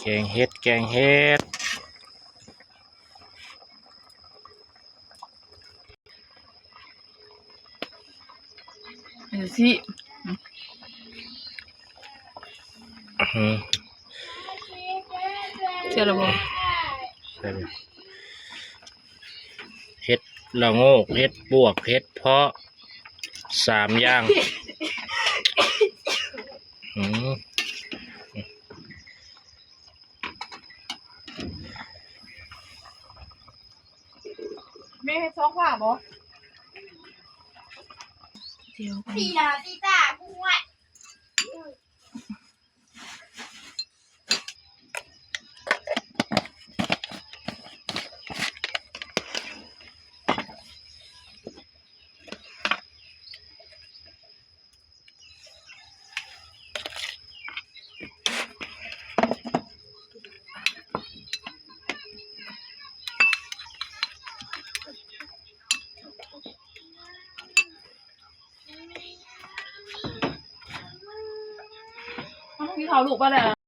ແກງເຫັດ ແກງເຫັດ ເຫັດຊິ ອືມ ເສຍແລ້ວບໍ່? ໃສ່ເລີຍ ເຫັດລະໂງກ ເຫັດປວກ ເຫັດເພາະ ສາມຢ່າງ ອືມ. ແມ່ເຮັດຊອກຫວາບໍ່? ດຽວ ຕີນາຕີຕາກູຫວາ. ກິນເຂົ້າລູກໄປແລ້ວ.